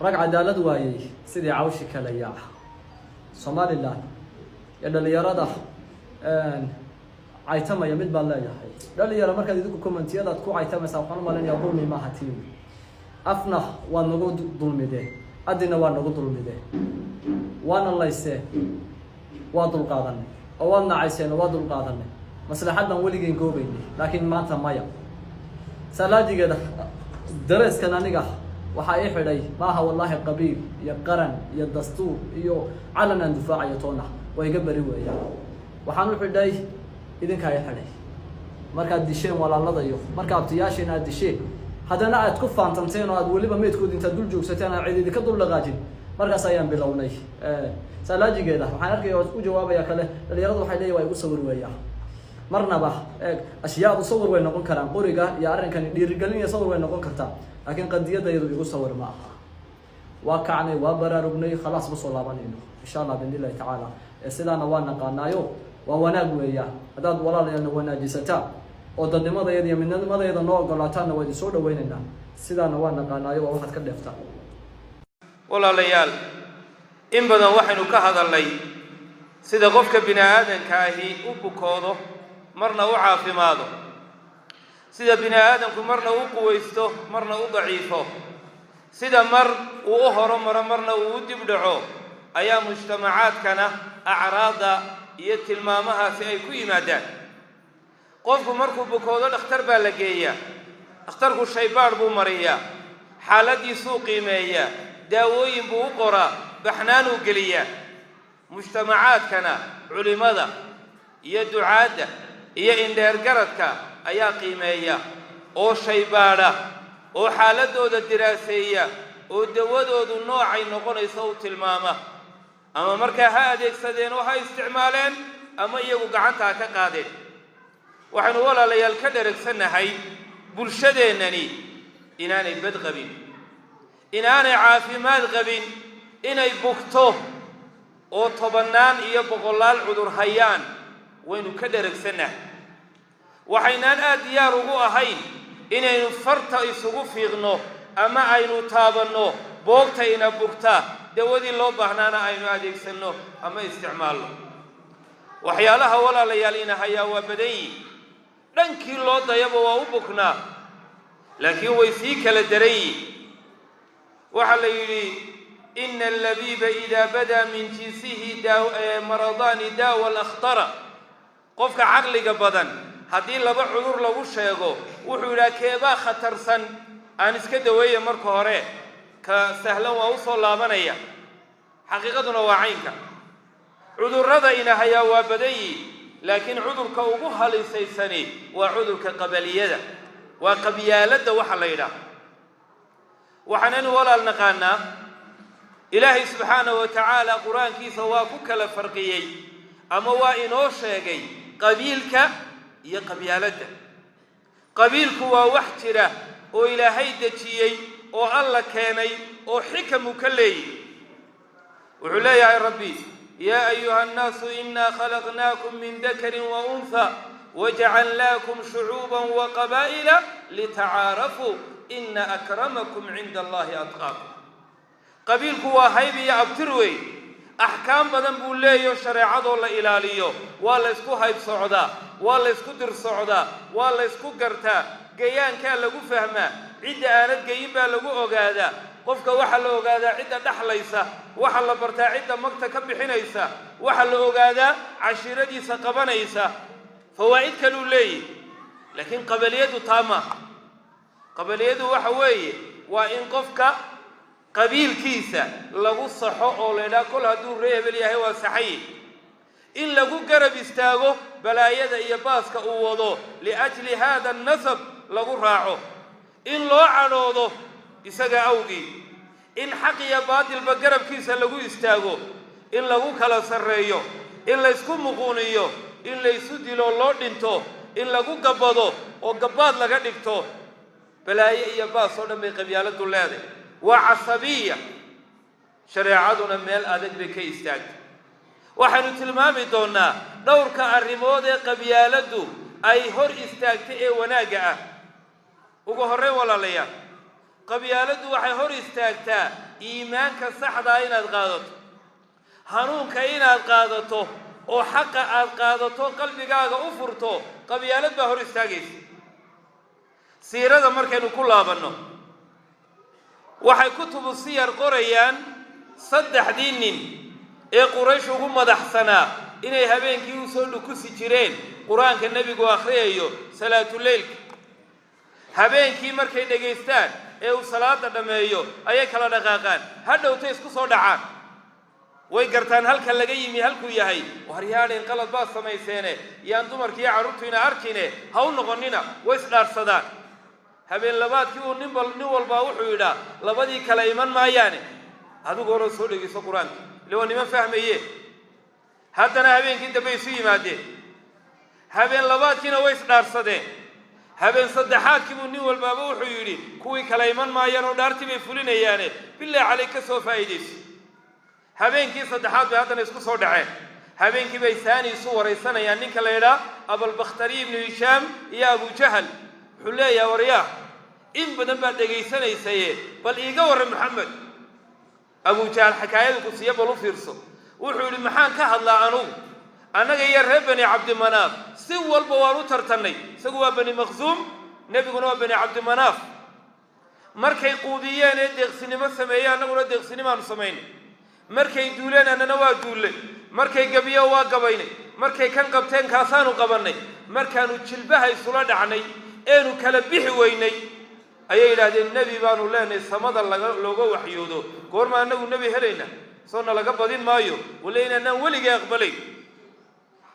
Rag cadaalad waayey sidii cawshi kale yaaca Somaliland iyo dhalinyarada caytamaya, mid baan leeyahay: dhalinyaro, markaad idinku commentiyadaad ku caytamaysaa, waxaan u malaynayaa dulmi maaha tiim. Afna waa nagu dulmideen, adina waa nagu dulmideen, waana layseen, waa dulqaadanay, oo waad nacayseen oo waa dulqaadanay. Maslaxad baan weligeen goobaynay, laakiin maanta maya. Salaajigeeda dareeskan aniga waxaa ii xidhay maaha, wallaahi, qabiil iyo qaran iyo dastuur iyo calan aan difaacayo toona waa iga beri weeyaan. Waxaan u xidhay idinkaa ii xidhay. Markaad disheen walaaladayo, marka abtiyaasheen aad disheen, haddana aad ku faantanteen oo aad weliba meydkood intaad dul joogsateen aan cid idinka dul dhaqaajin, markaas ayaan bilownay. Salaajigeeda waxaan arkaya oo u jawaabaya kale, dhalinyaradu waxay leeyihin waa igu sawir weeyaa. Marnaba eeg, ashyaadu sawir way noqon karaan, qoriga iyo arrinkani dhiirigelin iyo sawir way noqon kartaa, laakiin qadiyadayadu igu sawir ma aha. Waa kacnay, waa baraarugnay, khalaas, ma soo laabanayno, insha Allah biidn Illahi tacaala. Sidaana waa naqaanaayo, waa wanaag weeyaan. Haddaad walaalayaalna wanaajisataan oo dadnimadayada iyo midnimadayada noo ogolaataanna, waa idin soo dhaweynaynaa. Sidaana waa naqaanaayo, waa waxaad ka dheeftaan. Walaalayaal, in badan waxaynu ka hadalnay sida qofka bini aadanka ahi u bukoodo, marna u caafimaado, sida bini aadamku marna u quwaysto, marna u daciifo, sida mar uu u horumaro, marna uu u dib dhaco, ayaa mujtamacaadkana acraadda iyo tilmaamahaasi ay ku yimaadaan. Qofku markuu bukoodo, dhakhtar baa la geeyaa. Dhakhtarku shaybaadh buu mariyaa, xaaladdiisuu qiimeeyaa, daawooyin buu u qoraa, baxnaanuu geliyaa. Mujtamacaadkana culimmada iyo ducaadda iyo indheergaradka ayaa qiimeeya oo shaybaadha oo xaaladooda diraaseeya oo dawadoodu noocay noqonayso u tilmaama, ama markaa ha adeegsadeen oo ha isticmaaleen, ama iyagu gacanta ha ka qaadeen. Waxaynu, walaalayaal, ka dheragsannahay bulshadeennani inaanay bad qabin, inaanay caafimaad qabin, inay bugto oo tobannaan iyo boqolaal cudur hayaan waynu ka dheragsannahay. Waxaynaan aad diyaar ugu ahayn inaynu farta isugu fiiqno ama aynu taabanno boogtayna bugta, dawadii loo baahnaana aynu adeegsanno ama isticmaalno. Waxyaalaha, walaalayaal, ina hayaa waa badan yihin. Dhankii loo dayaba waa u buknaa, laakiin way sii kala daran yihin. Waxaa la yidhi: "Ina allabiiba idaa badaa min jinsihi maradaani daawa alakhtara." Qofka caqliga badan haddii laba cudur lagu sheego, wuxuu yidhaha: "Keebaa khatarsan? Aan iska daweeya marka hore, ka sahlan waa u soo laabanaya." Xaqiiqaduna waa caynka. Cudurrada ina hayaa waa badan yihin, laakiin cudurka ugu halisaysani waa cudurka qabaliyada, waa qabyaaladda waxa la yidhaah. Waxaanaynu, walaal, naqaanaa Ilaahay subxaanahu wa tacaala Qur-aankiisa waa ku kala farqiyey ama waa inoo sheegay qabiilka iyo qabyaaladda. Qabiilku waa wax jira oo Ilaahay dejiyey oo Alla keenay oo xikamu ka leeyihi. Wuxuu leeyahay Rabbi: "Yaa ayuha annaasu, inaa khalaqnaakum min dakarin wa unha wajacalnaakum shucuuban wa qabaa'ila litacaarafuu, ina akramakum cinda Allahi atqaakum." Qabiilku waa hayb iyo abtir wey. Axkaam badan buu leeyaho shareecadoo la ilaaliyo. Waa la ysku hayb socdaa, waa la ysku dir socdaa, waa la ysku gartaa, gayaankaa lagu fahmaa, cidda aanad geyin baa lagu ogaadaa. Qofka waxaa la ogaadaa cidda dhexlaysa, waxaa la bartaa cidda magta ka bixinaysa, waxaa la ogaadaa cashiiradiisa qabanaysa. Fawaa'id kaluu leeyihi, laakiin qabaliyadu taa maaha. Qabaliyadu waxa weeye waa in qofka qabiilkiisa lagu saxo oo la idhaha kol hadduu ree hebel yahay waa saxaye, in lagu garab istaago balaayada iyo baaska uu wado liajli hada annasab lagu raaco, in loo cadhoodo isaga awgii, in xaq iyo baatilba garabkiisa lagu istaago, in lagu kala sarreeyo, in laysku muquuniyo, in laysu dilo, loo dhinto, in lagu gabbado oo gabbaad laga dhigto. Balaaye iyo baas oo dhan bay qabyaaladu leedahay. Waa casabiya. Shareecaduna meel adag bay ka istaagtay. Waxaynu tilmaami doonnaa dhowrka arrimood ee qabyaaladdu ay hor istaagtay ee wanaagga ah. Ugu horreyn, walaalayaal, Qabyaaladdu waxay hor istaagtaa iimaanka saxdaa inaad qaadato, hanuunka inaad qaadato, oo xaqa aad qaadato, qalbigaaga u furto. Qabyaalad baa hor istaagaysa. Siirada markaynu ku laabanno, waxay kutubu siyar qorayaan saddexdii nin ee Quraysh ugu madaxsanaa inay habeenkii u soo dhukusi jireen Qur-aanka nebigu akhriyayo salaatuleylka. Habeenkii markay dhegaystaan ee uu salaada dhammeeyo ayay kala dhaqaaqaan, hadhowtay isku soo dhacaan, way gartaan halka laga yimi halkuu yahay. Waryaadheen, qalad baad samayseene, yaan dumarkiiyo carruurtu ina arkine, ha u noqonina. Way isdhaarsadaan. Habeen labaadkii uu ninba nin walbaa wuxuu yidhaa, labadii kale iman maayaane, adigu hore soo dhegeyso Qur-aanka, ile waa niman fahmaye. Haddana habeenkii dambe isu yimaadeen, habeen labaadkiina way isdhaarsadeen. Habeen saddexaadkii buu nin walbaaba wuxuu yidhi, kuwii kale iman maayaan oo dhaartii bay fulinayaane, bilaa calay ka soo faa'iidayso. Habeenkii saddexaad bay haddana isku soo dhaceen. Habeenkii bay saani isu waraysanayaan, ninka la yidhaah Abalbakhtari ibnu Hishaam iyo Abujahal. Wuxuu leeyahay, waryaah, in badan baad dhegaysanaysaye, bal iiga warran Maxamed. Abujahal xakaayadu ku siiya bal u fiirso. Wuxuu yidhi, maxaan ka hadlaa anugu? Annaga iyo reer Bani Cabdimanaaf si walba waan u tartannay. Isagu waa Bani Maqsuum, nebiguna waa Bani Cabdimanaaf. Markay quudiyeen ee deeqsinimo sameeyeen, annaguna deeqsinimaanu samaynay. Markay duuleen, annana waa duullay. Markay gabiyo, waa gabaynay. Markay kan qabteen, kaasaanu qabannay. Markaanu jilbaha isula dhacnay eenu kala bixi weynay, ayay yidhaahdeen, nebi baanu leenahay samada laga looga waxyoodo. Goorma annagu nebi helayna? Soona laga badin maayo walla inaanaan weligii aqbalayn.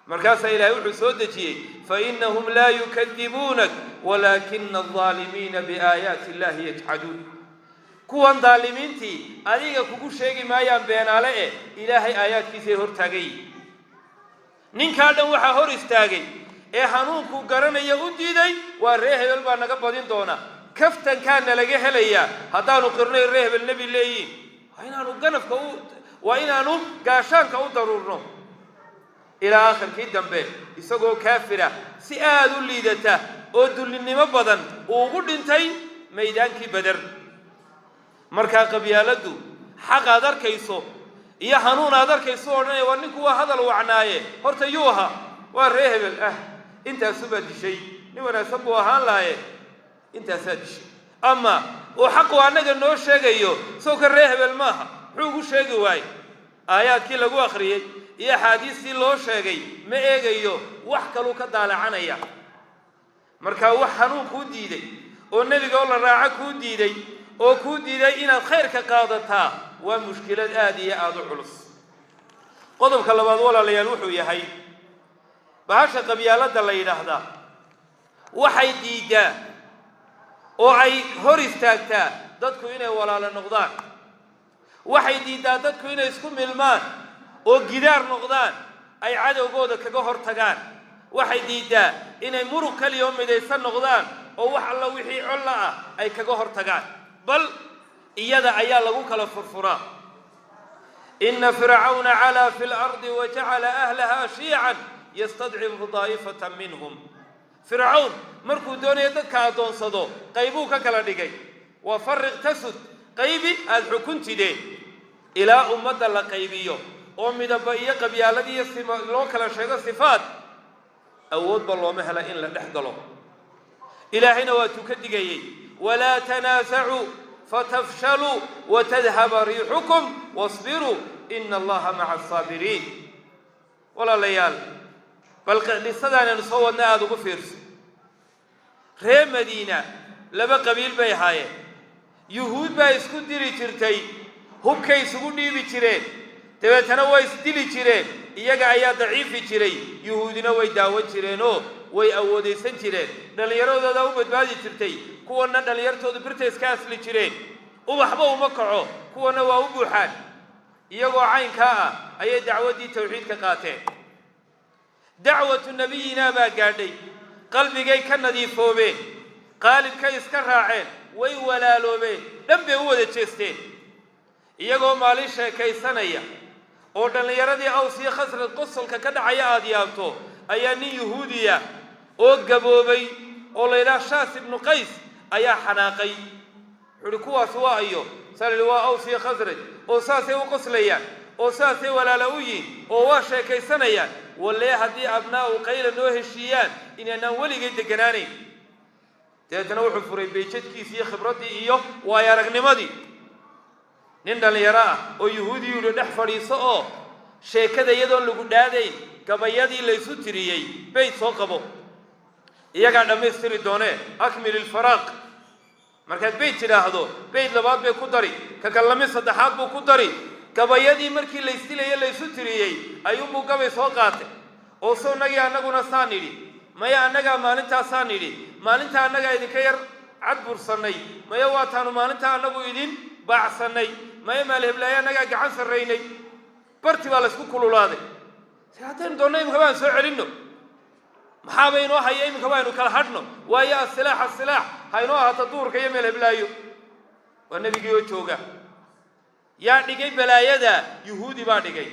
Markaasaa Ilaahay wuxuu soo dejiyey, fainahum laa yukadibuunak walaakina aldaalimiina biaayaati illahi yajxaduun. Kuwan daalimiintii adiga kugu sheegi maayaan beenaale eh, Ilaahay aayaadkiisay hortaagan yihin. Ninkaa dhan waxaa hor istaagay ee hanuunkuu garanaya u diiday waa ree hebel baa naga badin doona, kaftankaana laga helayaa haddaanu qirnay ree hebel nebi leeyihin. Waa inaanu ganafka u, waa inaanu gaashaanka u daruurno. Ilaa aakhirkii dambe, isagoo kaafira, si aada u liidata oo dullinimo badan uu ugu dhintay maydaankii Beder. Markaa qabyaaladdu xaq aad arkayso iyo hanuun aad arkayso odhanaya, waa ninku waa hadal wacnaaye, horta yuu ahaa? Waa ree hebel ah. Intaasubaa dishay. Nin wanaagsan buu ahaan lahaye, intaasaa dishay. Ama uu xaqu annaga noo sheegayo, sow ka ree hebel maaha, muxuu ugu sheegi waaye? Aayaadkii lagu akhriyey iyo axaadiistii loo sheegay ma eegayo, wax kaluu ka daalacanaya. Markaa wax hanuun kuu diiday oo nebiga oo la raaco kuu diiday oo kuu diiday inaad khayrka qaadataa waa mushkilad aada iyo aada u culus. Qodobka labaad, walaalayaal, wuxuu yahay bahasha qabyaaladda la yidhaahdaa waxay diiddaa oo ay hor istaagtaa dadku inay walaalo noqdaan. Waxay diiddaa dadku inay isku milmaan oo gidaar noqdaan, ay cadowgooda kaga hor tagaan. Waxay diiddaa inay muruq kaliya oo midaysan noqdaan oo wax alla wixii colla ah ay kaga hor tagaan, bal iyada ayaa lagu kala furfuraa. Ina Fircawna calaa fi lardi wajacala ahlaha shiican yastadcifu daa'ifata minhum. Fircawn markuu doonayo dadka addoonsado, qaybuu ka kala dhigay. Waa farriq tasud, qaybi aada xukuntidee, ilaa ummadda la qaybiyo oo midaba iyo qabyaalad iyo loo kala sheego sifaad, awoodba looma hela in la dhex galo. Ilaahayna waatuu ka digayey, walaa tanaasacuu fatafshaluu watadhaba riixukum wasbiruu ina Allaha maca asaabiriin. Walaalayaal, bal qisadaanaynu soo wadna aada ugu fiirso. Ree Madiina laba qabiil bay ahaayeen. Yuhuud baa isku diri jirtay, hubkay isugu dhiibi jireen, dabeetana way isdili jireen. Iyaga ayaa daciifi jiray, yuhuudina way daawan jireenoo way awoodaysan jireen. Dhallinyaradoodaa u badbaadi jirtay, kuwanna dhallinyartoodu birtay iska asli jireen. Ubaxba uma kaco, kuwanna waa u buuxaan. Iyagoo caynkaa ah ayay dacwaddii tawxiidka qaateen. Dacwatu nabiyinaa baa gaadhay, qalbigay ka nadiifoobeen, qaalibkay iska raaceen, way walaaloobeen, dhan bay u wada jeesteen. Iyagoo maalin sheekaysanaya oo dhallinyaradii Aws iyo Khasraj qosolka ka dhacaya aada yaabto, ayaa nin yuhuudiya oo gaboobay oo la yidhaha Shaas ibnu Qays ayaa xanaaqay. Wuxuu ihi kuwaas waa ayo? Saa la yihi waa Aws iyo Khasraj, oo saasay u qoslayaan, oo saasay walaala u yihin, oo waa sheekaysanayaan. Walee haddii abnaa'u Qayla noo heshiiyaan inaanaan weligay deganaanayn. Dabeetana wuxuu furay bayjadkiisii iyo khibraddii iyo waayo aragnimadii. Nin dhallinyaro ah oo Yuhuudi yidhi dhex fadhiiso oo sheekada iyadoon lagu dhaadayn gabayadii laysu tiriyey bayd soo qabo, iyagaa dhammaystiri doonee, akmil ilfaraaq. Markaad bayd tidhaahdo, bayd labaad bay ku dari, ka kallami saddexaad buu ku dari. Gabayadii markii laysdilaye laysu tiriyey ayuunbuu gabay soo qaatay, oo sownagii annaguna saan nidhi, maya annagaa maalintaasaan nidhi, maalintaa annagaa idinka yar cadbursannay, maya waataanu maalintaa annagu idin baacsannay, maya maalheblaaye annagaa gacan sarraynay. Barti baa laysku kululaaday. Si haddaynu doonno iminka baan soo celinno, maxaaba inoo haya? Iminka baynu kala hadhno, waayo asilaax asilaax ha inoo ahaato duurka iyo meel heblaayo. Waa nebigii oo jooga. Yaa dhigay balaayada? Yuhuudi baa dhigay.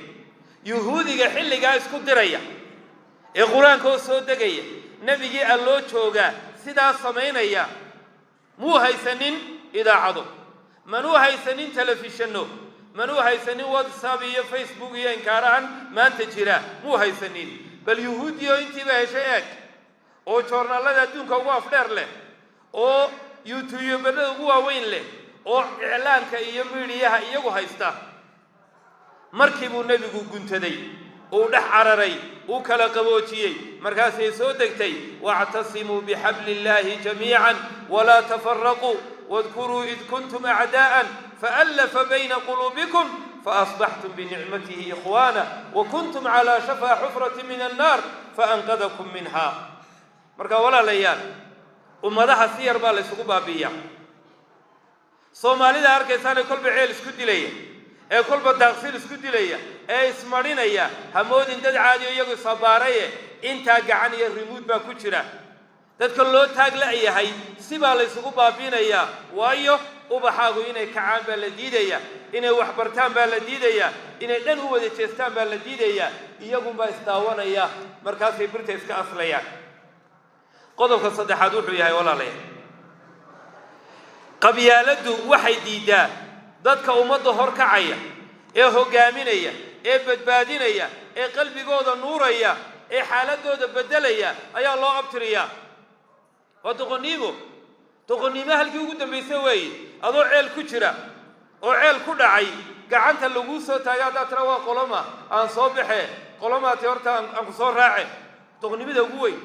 Yuhuudiga xilligaa isku diraya ee Qur-aanka oo soo degaya, nebigii alloo joogaa sidaa samaynaya, muu haysanin idaacado, manuu haysanin telefishanno, manuu haysanin WhatsApp iyo Facebook iyo inkaarahan maanta jira, muu haysanin. Bal Yuhuudiyo intiiba heshay eeg, oo joornaallada adduunka ugu afdheer leh, oo YouTubada ugu waaweyn leh, oo iclaanka iyo miidiyaha iyagu haysta. Markii buu nebigu guntaday, uu dhex cararay, uu kala qaboojiyey. Markaasay soo degtay wactasimuu bixabli illaahi jamiican walaa tafaraquu wadkuruu id kuntum acdaa'an faallafa bayna quluubikum faasbaxtum binicmatihi ikhwaana wakuntum calaa shafaa xufrati min annaar faanqadakum minha. Marka walaalayaal, ummadaha si yar baa la ysugu baabi'iyaa. Soomaalida arkaysaane kolba ceel isku dilaya, ee kolba daaqsil isku dilaya, ee ismarinaya, hamoodin dad caadiyo iyagu isabaaraye. Intaa gacan iyo rimuud baa ku jira. Dadka loo taag la'yahay sibaa la ysugu baabi'inayaa, waayo ubaxaagu inay kacaan baa la diidayaa, inay wax bartaan baa la diidayaa, inay dhan u wada jeestaan baa la diidayaa. Iyagunbaa isdaawanaya, markaasay birta iska aslayaan. Qodobka saddexaad wuxuu yahay, walaalayaal, qabyaaladdu waxay diiddaa dadka ummadda horkacaya ee hoggaaminaya ee badbaadinaya ee qalbigooda nuuraya ee xaaladooda beddelaya ayaa loo abtiriyaa. Waa doqonnimo, doqonnimo halkii ugu dambaysa weeye. Adoo ceel ku jira oo ceel ku dhacay, gacanta laguu soo taagay, haddaad tira waa qoloma aan soo baxee, qolomaati horta aan ku soo raace, doqonnimada ugu weyn.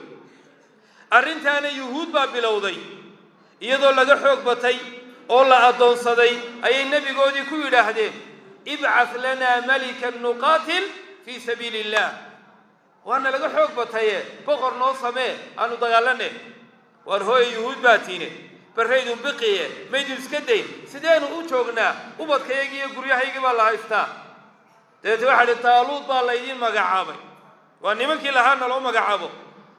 Arrintaana Yuhuud baa bilowday. Iyadoo laga xoog batay oo la addoonsaday ayay nebigoodii ku yidhaahdeen ibcath lanaa malikan nuqaatil fii sabiili illaah. Waana laga xoog bataye, boqor noo samee aanu dagaalane. Waar hooya, Yuhuud baa tiine, barraydun biqiye, maydun iska dayn? Sideenu u joognaa? Ubadkaygii iyo guryahaygii baa la haystaa. Dabeete waxaa idhi Taaluud baa laydiin magacaabay. Waa nimankii lahaana loo magacaabo.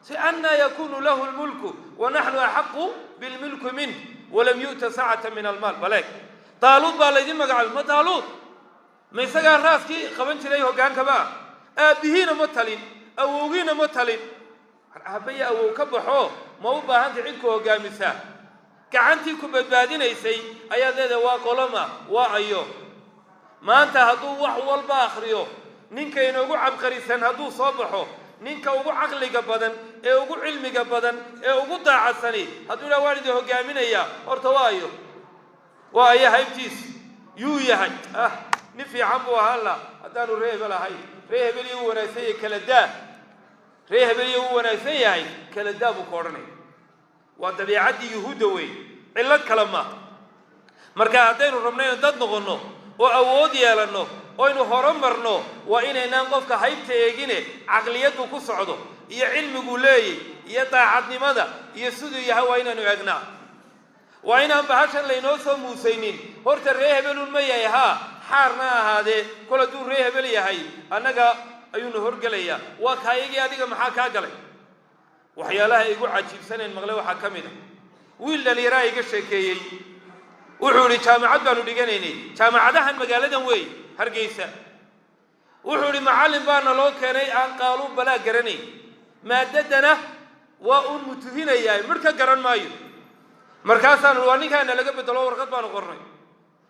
Si annaa yakuunu lahu lmulku wa naxnu axaqu bilmulki minh walam yu'ta sacata min almaal. Baleeg, Taaluud baa laydin magacaabay. Ma Taaluud ma isagaa raaskii qaban jiray hoggaankaba ah? Aabbihiina ma talin, awowgiina ma talin. Aabbayo awow ka baxo, ma u baahantay cid ku hoggaamisaa? Gacantii ku badbaadinaysay ayaad leedahay waa qoloma, waa ayo? Maanta hadduu wax walba akhriyo, ninka inoogu cabqarisan hadduu soo baxo, ninka ugu caqliga badan ee ugu cilmiga badan ee ugu daacadsani hadduu idhaha waan idin hoggaaminayaa, horta waa ayo? Waa ayo haybtiis yuu yahay? Ah, nin fiican buu ahaan la haddaanu ree hebel ahayn. Ree hebel iyo u wanaagsan yahay kala daa, ree hebel iyo u wanaagsan yahay kala daa buu ka odhanaya. Waa dabiicaddii Yuhuudda weeye, cillad kale maaha. Marka haddaynu rabno inaynu dad noqonno oo awood yeelanno oynu horumarno, waa inaynaan qofka haybta eegine caqliyaddu ku socdo iyo cilmiguu leeyay iyo daacadnimada iyo siduu yahay waa inaanu eegnaa. Waa inaan bahashan laynoo soo muusaynin. Horta ree hebelun ma yahay? Haa, xaarna ahaadee, kol hadduu ree hebel yahay annaga ayuuna horgelayaa. Waa kaayagii, adiga maxaa kaa galay? Waxyaalaha igu cajiibsanayn maqle waxaa ka mid a wiil dhallinyaraa iga sheekeeyey. Wuxuu idhi jaamacad baanu dhiganaynay, jaamacadahan magaaladan weey Hargeysa. Wuxuu idhi macallin baana loo keenay aan qaaluun balaa garanayn, maadadana waa uun mutuhinayaa, midh ka garan maayo. Markaasaanu waa ninkaana laga bedelo, warqad baanu qornay,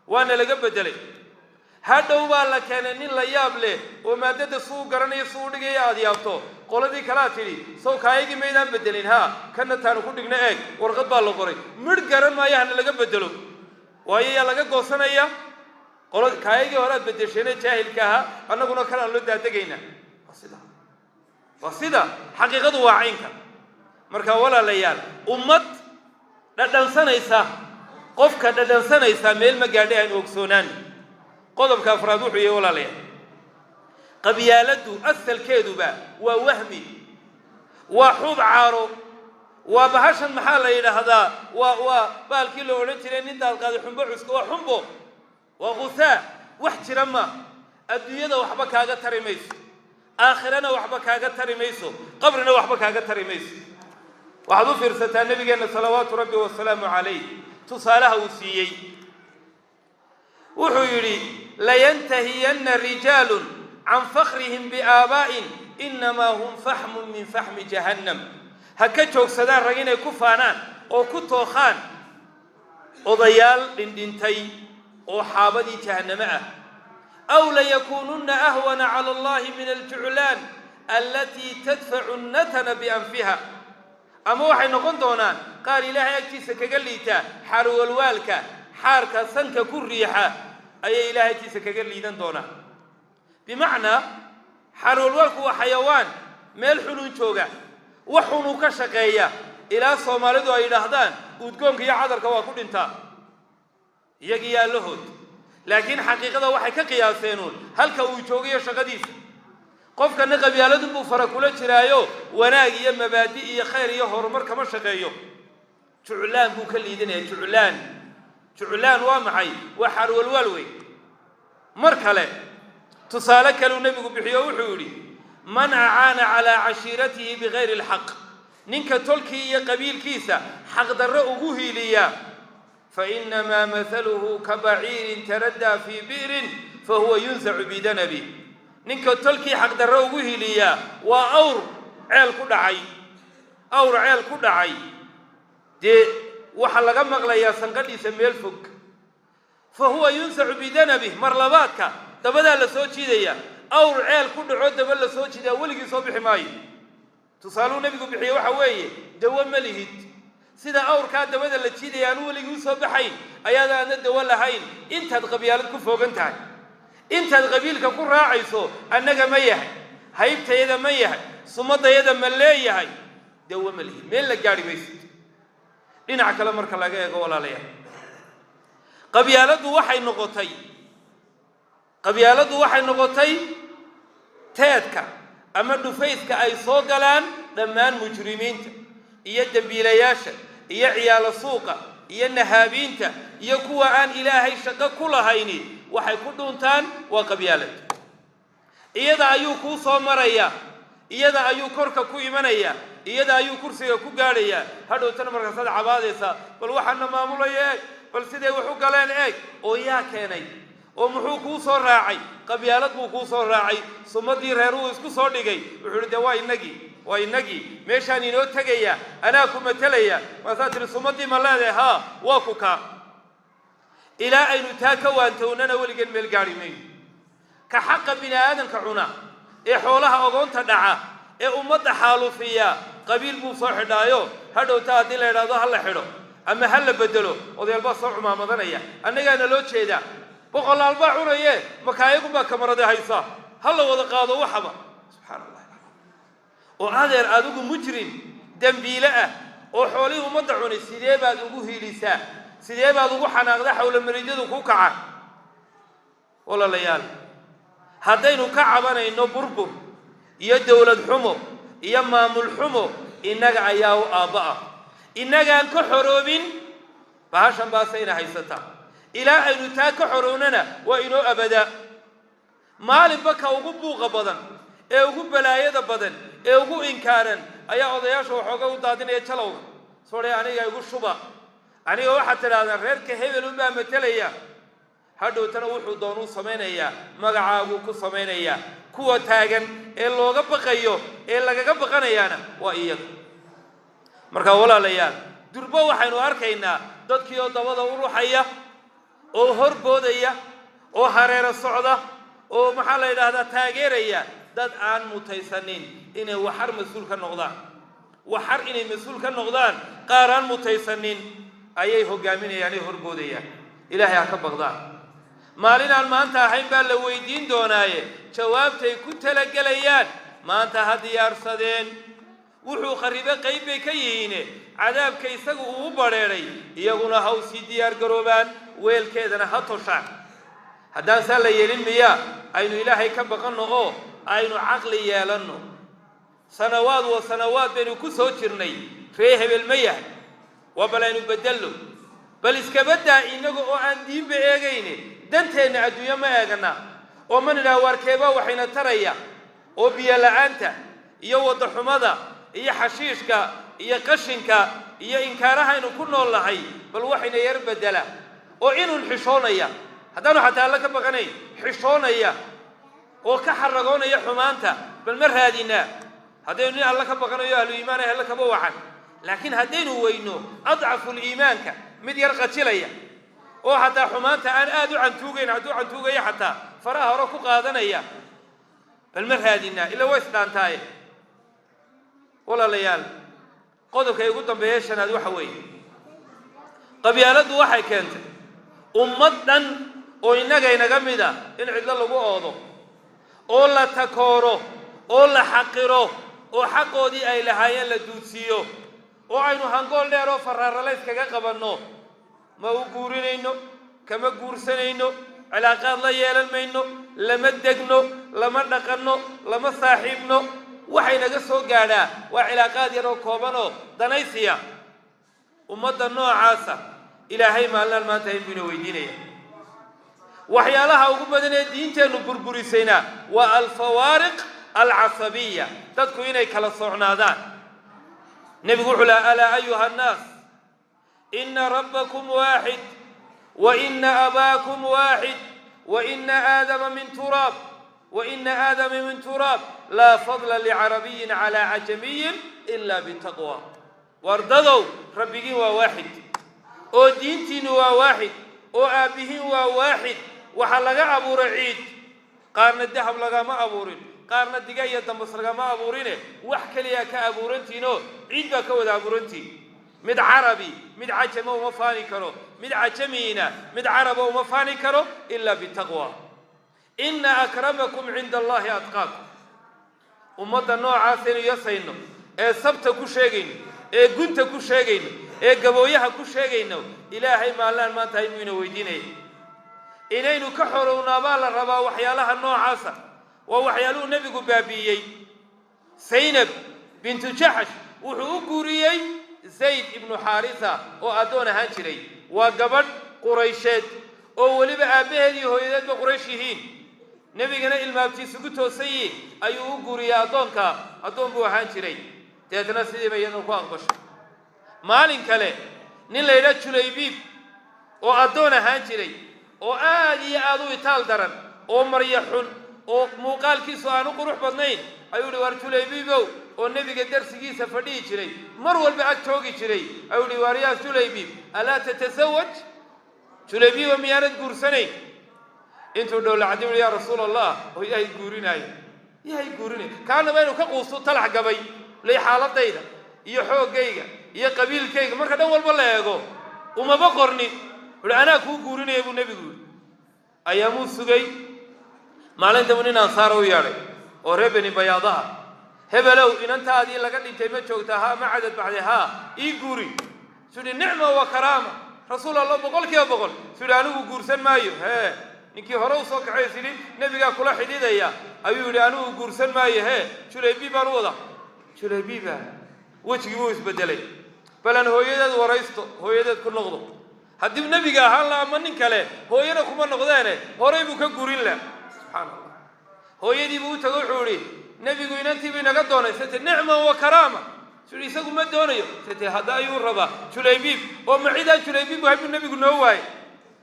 waana laga bedelay. Hadhow baa la keenay nin la yaab leh oo maadada suu garanayo, suu dhigaya aada yaabto. Qoladii kalaa tidhi, sow kaayagii maydaan bedelin? Haa, kana taanu ku dhigna eeg. Warqad baa la qoray, midh garan maayo, hana laga bedelo. Waayo, yaa laga goosanaya? Qolo kaayagii hore aad bedesheene jaahilka ahaa, annaguna kan aan loo daadegaynaa. Waa sida, waa sida xaqiiqadu, waa caynka. Marka walaalayaal, ummad dhadhansanaysa, qofka dhadhansanaysa meel ma gaadhay, aan ogsoonaan. Qodobka afraad wuxuu yahay, walaalayaal, qabyaaladdu asalkeeduba waa wahmi, waa xuub caaro, waa bahashan, maxaa la yidhaahdaa, waa baalkii la odhan jiray nin daadqaaday xumbo cuska. Waa xumbo, waa qusaa, wax jira ma. Adduunyada waxba kaaga tari mayso, aakhirana waxba kaaga tari mayso, qabrina waxba kaaga tari mayso. Waxaad u fiirsataa nabigeenna salawaatu rabbi wasalaamu calayh tusaalaha uu siiyey. Wuxuu yidhi: "Layantahiyanna rijaalun can fakhrihim biaabaa'in, innamaa hum faxmun min faxmi jahannam." Ha ka joogsadaan rag inay ku faanaan oo ku tookhaan odayaal dhindhintay oo xaabadii jahannamo ah. "Aw layakuununna ahwana cala Allahi min aljuclaan allatii tadfacu natana bianfiha." Ama waxay noqon doonaan qaar Ilaahay agtiisa kaga liitaa xaarwalwaalka, xaarka sanka ku riixa ayay Ilahay agtiisa kaga liidan doonaan. Bimacnaa, xaarwalwaalku waa xayawaan meel xunun jooga, wax xunuu ka shaqeeya, ilaa Soomaalidu ay yidhaahdaan udgoonka iyo cadarka waa ku dhintaa iyagiyo allahood. Laakiin xaqiiqada waxay ka qiyaaseenuun halka uu joogayo shaqadiisa. Qofkana qabyaaladunbuu fara kula jiraayo, wanaag iyo mabaadi iyo khayr iyo horumar kama shaqeeyo. Juclaan buu ka liidanaya. Juclaan, juclaan waa maxay? Waa xaarwalwaal wey. Mar kale tusaale kaleu nebigu bixiyo, wuxuu yidhi: "Man acaana calaa cashiiratihi bigayri alxaq", ninka tolkii iyo qabiilkiisa xaqdarro ugu hiiliya, "fainamaa mathaluhu ka baciirin taraddaa fii bi'rin fahuwa yunsacu bidanabi." Ninka tolkii xaqdarro ugu hiiliyaa waa awr ceel ku dhacay, awr ceel ku dhacay. Dee waxaa laga maqlayaa sanqadhiisa meel fog. Fa huwa yunsacu bidanabih, mar labaadka dabadaa la soo jiidaya. Awr ceel ku dhaco daba la soo jiidaa weligii soo bixi maayo. Tusaaluu nebigu bixiye waxa weeye, dawo ma lihid. Sida awrkaa dabada la jiidaya aanu weligii usoo baxayn, ayaad aadna dawo lahayn intaad qabyaalad ku foogan tahay, intaad qabiilka ku raacayso. Annaga ma yahay? Haybtayada ma yahay? Sumadayada ma leeyahay? Dawo ma lihid, meel la gaadhi maysid. Dhinac kale marka laga eego, walaalayaal, qabyaaladdu waxay noqotay teedka ama dhufayska ay soo galaan dhammaan mujrimiinta iyo dembiilayaasha iyo ciyaalo suuqa iyo nahaabiinta iyo kuwa aan Ilaahay shaqo ku lahayni. Waxay ku dhuuntaan waa qabyaalad. Iyada ayuu kuu soo marayaa, iyada ayuu korka ku imanayaa, iyada ayuu kursiga ku gaadhayaa. Hadhowtana markaasaad cabaadaysaa: bal waxaana maamulaya eeg, bal siday wax u galeen eeg. Oo yaa keenay? Oo muxuu kuu soo raacay? Qabyaalad buu kuu soo raacay. Sumadii reeruu isku soo dhigay. Wuxuu ihi: dee waa inagii, waa inagii, meeshaan inoo tegaya, anaa ku matelaya. Maasaa tihi: sumadii ma leedahay? Haa, waa ku kaa. Ilaa aynu taa ka waantownana weligeen meel gaari mayno. Ka xaqa bini aadamka cuna ee xoolaha ogoonta dhaca ee ummadda xaalufiya qabiil buu soo xidhaayo. Hadhowta haddii la idhaahdo ha la xidho ama ha la bedelo, odayaal baa soo cumaamadanaya: annagaana loo jeedaa, boqolaal baa cunaye, makaayagunbaa kamarade haysa, ha la wada qaado waxaba. Subxaana Allah. Oo adeer, adigu mujrim dembiile ah oo xoolihii ummadda cunay, sidee baad ugu hiilisaa? Sidee baad ugu xanaaqda? Xawlamariidyadu ku kaca. Walaalayaal, haddaynu ka cabanayno burbur iyo dowlad xumo iyo maamul xumo, innaga ayaa u aabba ah. Innagaan ka xoroobin bahashan baasayna haysataa. Ilaa aynu taa ka xorownana waa inoo abadaa. Maalinba ka ugu buuqa badan ee ugu balaayada badan ee ugu inkaaran ayaa odayaasha waxooga u daadinaya jalowga soodhay: aniga igu shuba, aniga waxaad tidhahdaan reerka hebel unbaa matelaya. Hadhowtana wuxuu doonuu samaynayaa, magacaaguu ku samaynayaa. Kuwa taagan ee looga baqayo ee lagaga baqanayaana waa iyaga. Marka walaalayaal, Durbo waxaynu arkaynaa dadkii oo dabada u ruxaya, oo horboodaya, oo hareero socda, oo maxaa la yidhaahdaa, taageeraya dad aan mutaysanin inay waxar mas-uul ka noqdaan. Waxar inay mas-uul ka noqdaan qaar aan mutaysanin ayay hogaaminayaan, ay horboodayaan. Ilaahay ha ka baqdaan. Maalin aan maanta ahayn baa la weydiin doonaaye, jawaabtay ku talagelayaan maanta ha diyaarsadeen. Wuxuu kharibe qayb bay ka yihiine, cadaabka isagu uu u badheedhay iyaguna ha u sii diyaar garoobaan, weelkeedana ha toshaan. Haddaan saa la yeelin, miyaa aynu Ilaahay ka baqanno oo aynu caqli yeelanno? Sanawaad wa sanawaad baynu ku soo jirnay ree hebel ma yahay, waa bal aynu beddello. Bal iskabadaa innaga oo aan diinba eegayne, danteenna adduunyo ma eegana oo ma nidhaha waarkeebaa waxayna taraya, oo biyo la-aanta iyo waddaxumada iyo xashiishka iyo qashinka iyo inkaarahaynu ku nool nahay bal waxayna yar beddela, oo inuun xishoonaya, haddaanu xataa Alla ka baqanayn, xishoonaya oo ka xaragoonaya xumaanta, bal ma raadinaa? Haddaynu nin Alla ka baqanayo, ahlu iimaan ah, Alla kaba wacan. Laakiin haddaynu weyno adcafu liimaanka, mid yar qajilaya oo xataa xumaanta aan aada u cantuugayn, hadduu cantuugayo xataa faraha hore ku qaadanaya, bal ma raadinaa? Ila waa isdhaantaaye. Walaalayaal, qodobka ugu dambeeya shanaad waxa weeye, qabyaaladdu waxay keentay ummad dhan oo innaga inaga mid ah in cidlo lagu oodo, oo la takooro, oo la xaqiro, oo xaqoodii ay lahaayeen la duudsiiyo, oo aynu hangool dheer oo faraaralays kaga qabanno. Ma u guurinayno, kama guursanayno, cilaaqaad la yeelan mayno, lama degno, lama dhaqanno, lama saaxiibno. Waxay naga soo gaadhaa waa cilaaqaad yar oo koobanoo danaysiya. Ummadda noocaasa Ilaahay maalinaan maanta in buu ina weydiinaya. Waxyaalaha ugu badan ee diinteennu burburisayna waa alfawaariq alcasabiya, dadku inay kala socnaadaan. Nebigu wuxuu laha: "Alaa ayuha annaas, ina rabbakum waaxid, wa ina abaakum waaxid, wa ina aadama min turaab, wa ina aadama min turaab, laa fadla licarabiyin calaa cajamiyin ila bitaqwa." Wardadow, rabbigiin waa waaxid, oo diintiinnu waa waaxid, oo aabbihiin waa waaxid. Waxaa laga abuuray ciid, qaarna dahab lagama abuurin, qaarna diga iyo dambas lagama abuurine, wax keliyaa ka abuurantiinoo ciid baa ka wada abuurantiin. Mid carabi mid cajama uma faani karo, mid cajamiina mid caraba uma faani karo, ilaa bitaqwa. Ina akramakum cinda Allahi atqaakum. Ummadda noocaas aynu yasayno, ee sabta ku sheegayno, ee gunta ku sheegayno, ee gabooyaha ku sheegayno, Ilaahay maalinaan maanta inuu ina weydiinaya inaynu ka xorownaa baa la rabaa. Waxyaalaha noocaasa waa waxyaaluhu nebigu baabi'iyey. Saynab bintu Jaxash wuxuu u guuriyey Zayd ibnu Xaarisa oo addoon ahaan jiray. Waa gabadh Quraysheed oo weliba aabbaheed iyo hooyadeedba Quraysh yihiin, nebigana ilmaabtiisugu toosan yihiin ayuu u guuriyey addoonka. Addoon buu ahaan jiray. Dabeetna sidiiba iyaduna ku aqbashay. Maalin kale nin la yidhaha Julaybiib oo addoon ahaan jiray, oo aad iyo aad u itaal daran, oo maryo xun, oo muuqaalkiisu aan u qurux badnayn, ayuu yihi: "Waar Julaybiibow," oo nebiga darsigiisa fadhihi jiray, mar walba ag joogi jiray, ayuu yihi: "Waar yaa Julaybiib, alaa tatasawaj? Julaybiibo, miyaanad guursanayn?" Intuu dhowlacadi ui: "Yaa Rasuul Allah, oo yahay guurinaayo, yahay guurinaayo?" Kaanaba inuu ka quusto talax gabay lay, xaaladayda iyo xooggayga iyo qabiilkayga marka dhan walba la eego umaba qorni. Wuhi: "Anaa kuu guurinaya," buu nebigu yidhi. Ayaamuu sugay. Maalintabu nin ansaara u yeedhay oo reer Beni Bayaadaha: "Hebelow, inantaadii laga dhintay ma joogtaa? Haa. Ma cadad baxday? Haa. Ii guuri." Suu yidhi: "Nicma wa karaama, Rasuul Allah, 100%." Suu yidhi: "Anigu guursan maayo." Hee, ninkii hore u soo kaxay is yidhi nebigaa kula xidhiidaya ayuu yidhi: "Anigu guursan maayo." Hee, Julaybi baan u wada. Julaybiba wejigii buu isbedelay. Balan hooyadeed waraysto, hooyadeed ku noqdo. Haddii nebiga ahaan la ama nin kale, hooyana kuma noqdeene, horay buu ka gurin lah. Subxaana Allah. Hooyadii buu u tago, wuxuu idhi: "Nebigu inantiibu inaga doonay." Sete: "Nicma wa karaama." Suu yidhi: "Isagu ma doonayo." Sete: "Hadda ayuu rabaa Julaybiib." Oo ma cidaan Julaybiib wahay buu nebigu noo waayey?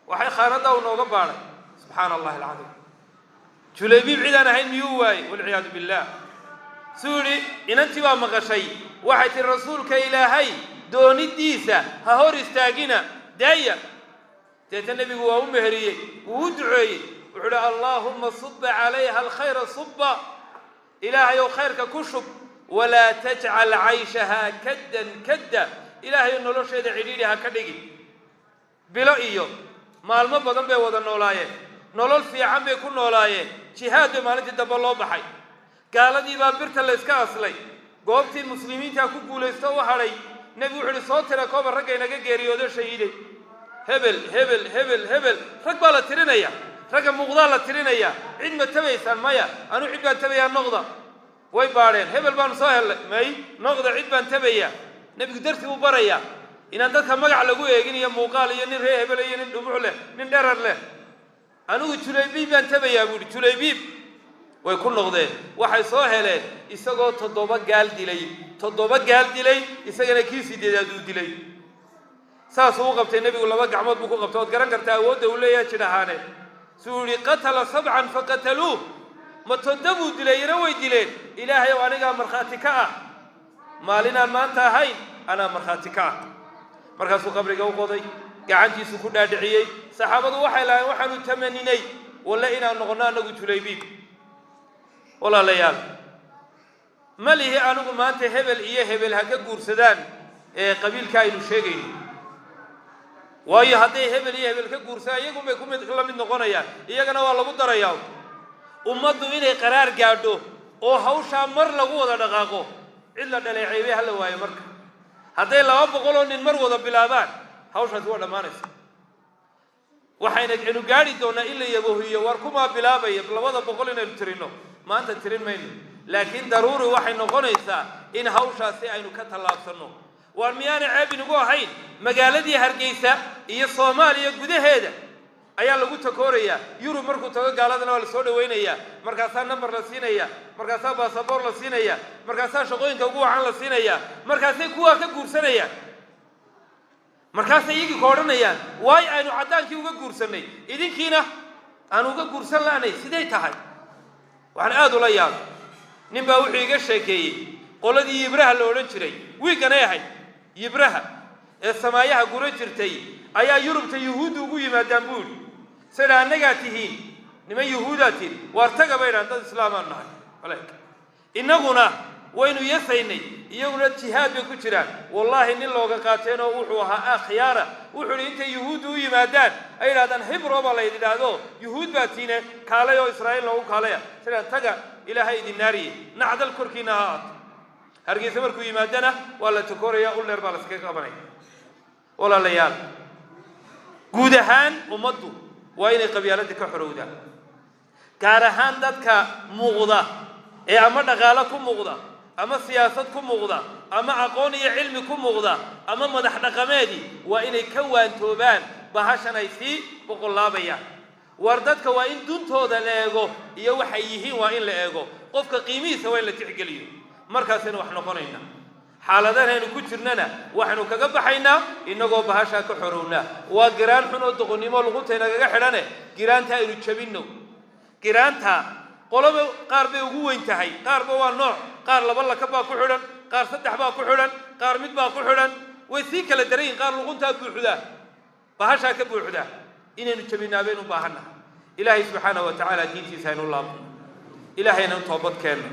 Waxay khaanaddaa uu nooga baadhay. Subxaana Allahi alcadiim. Julaybiib cidaan ahayn miyuu waayey? Walciyaadu billah. Suu yidhi: "Inantii baa maqashay." Waxay tihi: "Rasuulka Ilaahay, Doonidiisa ha hor istaagina, daaya. Deeta nebigu waa u meheriyey, wuu u duceeyey. Wuxuu uhi: "Allaahuma suba calayha alkhayra suba." Ilaahay ow, khayrka ku shub. "Walaa tajcal cayshahaa kaddan kadda." Ilaahay nolosheeda cidhiidhi ha ka dhigin. Bilo iyo maalmo badan bay wada noolaayeen, nolol fiican bay ku noolaayeen. Jihaad bay maalintii dambe loo baxay. Gaaladii baa birta la yska aslay. Goobtii muslimiintaa ku guulaysto u hadhay. Nebigu wuxu uhi: "Soo tira kooba ragga inaga geeriyoodo shahiiday." Hebel, hebel, hebel, hebel, rag baa la tirinaya, ragga muuqdaa la tirinaya. "Cid ma tabaysaan?" "Maya, anuu cid baan tabayaa, noqda." Way baadheen. "Hebel baanu soo hellay." "May, noqda, cid baan tabayaa." Nebigu darsi buu barayaa inaan dadka magac lagu eegin iyo muuqaal iyo nin ree hebel iyo nin dhumuc leh, nin dherar leh. "Anigu Julaybiib baan tabayaa," buu ihi. Julaybiib way ku noqdeen. Waxay soo heleen isagoo 7 gaal dilay, 7 gaal dilay, isagana kii sideedaad uu dilay. Saasuu u qabtay nebigu, laba gacmood buu ku qabtay. Waad garan kartaa awoodda uu leeyahay jidh ahaaneed. Suu yihi: "Qatala sabcan faqataluuh." Ma toddobuu dilay, ina way dileen. Ilaahay ow, anigaa markhaati ka ah, maalinaan maanta ahayn anaa markhaati ka ah. Markaasuu qabriga u qoday, gacantiisuu ku dhaadhiciyey. Saxaabadu waxay lahayn: "Waxaanu tamaninay walle inaan noqonno annagu Julaybiib." Walaalayaal, ma lihi anigu maanta hebel iyo hebel ha ka guursadaan ee qabiilka aynu sheegayno, waayo hadday hebel iyo hebel ka guursadaan, iyagun bay kumid la mid noqonayaan, iyagana waa lagu darayaa. Ummaddu inay qaraar gaadho oo hawshaa mar lagu wada dhaqaaqo, cid la dhaleeceybay hala waayo. Marka hadday 200 oo nin mar wada bilaabaan, hawshaasi waa dhammaanaysa. Waxayna aynu gaadhi doonnaa in la yabohiyo. War kumaa bilaabaya 200 inaynu tirinno? Maanta tirin mayno, laakiin daruuri waxay noqonaysaa in hawshaasi aynu ka tallaabsanno. Waar miyaana ceeb inagu ahayn? Magaaladii Hargeysa iyo Soomaaliya gudaheeda ayaa lagu takoorayaa. Yurub markuu tago, gaaladana waa la soo dhawaynayaa, markaasaa number la siinaya, markaasaa baasaboor la siinaya, markaasaa shaqooyinka ugu wacan la siinaya, markaasay kuwaa ka guursanayaan, markaasay iyagii ka odhanayaan: "Waayo aynu caddaankii uga guursannay, idinkiina aan uga guursan la'nay, siday tahay?" Waxaan aada ula yaabay, nin baa wuxuu iga sheekeeyey qoladii Yibraha la odhan jiray, wiiganay ahayd Yibraha ee samaayaha gura jirtay, ayaa Yurubta Yuhuudda ugu yimaadaan buu yidhi. Sayidha: "Annagaa tihiin niman Yuhuudaa tihin." "Waar taga," bay dhahan, "dad islaamaan nahay." Innaguna waynu yasaynay, iyaguna jihaad bay ku jiraan. Wallaahi nin looga qaateenoo wuxuu ahaa akhyaara. Wuxuu idhi: "Intay Yuhuuddu u yimaadaan ay yidhahdaan, Hibro baa layd idhaahdo, Yuhuud baa tiine, kaalay oo Israa'iil noogu kaalaya." Sidaan: "Taga, Ilaahay idin naariye, nacdal korkiina ha aato." Hargeysa markuu yimaadana waa la takooraya, ul dheer baa la iskaga qabanaya. Walaalayaal, guud ahaan ummaddu waa inay qabyaaladda ka xorowdaan, gaar ahaan dadka muuqda ee ama dhaqaalo ku muuqda, ama siyaasad ku muuqda, ama aqoon iyo cilmi ku muuqda, ama madax dhaqameedii, waa inay ka waantoobaan bahashan ay sii boqollaabayaan. War dadka waa in duntooda la eego iyo waxay yihiin waa in la eego. Qofka qiimihiisa waa in la tixgeliyo. Markaasaynu wax noqonayna. Xaaladahaynu ku jirnana waxaynu kaga baxaynaa innagoo bahashaa ka xorownaa. Waa giraan xun oo doqonnimo luquntaynagaga xidhane. Giraanta aynu jabinno. Giraanta qoloba qaar bay ugu weyn tahay, qaarba waa nooc. Qaar laba laka baa ku xidhan, qaar saddex baa ku xidhan, qaar mid baa ku xidhan. Way sii kala daran yihin. Qaar luquntaa buuxdaa, bahashaa ka buuxdaa. Inaynu jabinaa baynu u baahannahay. Ilaahay subxaanahu wa tacaala diintiisa aynu laabno, Ilaahayna toobad keenno.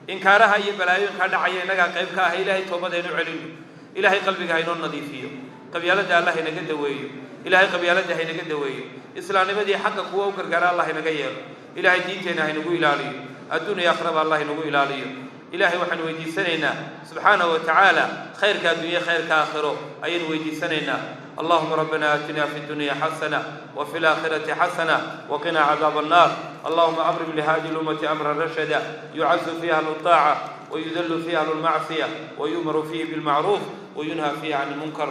Inkaaraha iyo balaayooyinkaa dhacaya innagaa qayb ka ah. Ilaahay toobad aynu celinno. Ilaahay qalbiga haynoo nadiifiyo. Qabyaaladda Allah inaga daweeyo. Ilaahay qabyaaladda haynaga daweeyo. Islaamnimadii xaqa kuwa u gargaara Allah inaga yeelo. Ilaahay diinteenna haynagu ilaaliyo, adduun iyo aakhiraba Allah inagu ilaaliyo. Ilaahay waxaanu weydiisanaynaa subxaanahu wa tacaala khayrka adduunye, khayrka aakhiro ayaynu weydiisanaynaa. اللهم ربنا آتنا في الدنيا حسنة وفي الآخرة حسنة وقنا عذاب النار. اللهم أبرم لهذه الأمة أمرا رشدا، يعز فيها أهل الطاعة ويذل فيها أهل المعصية، ويؤمر فيه بالمعروف وينهى فيه عن المنكر.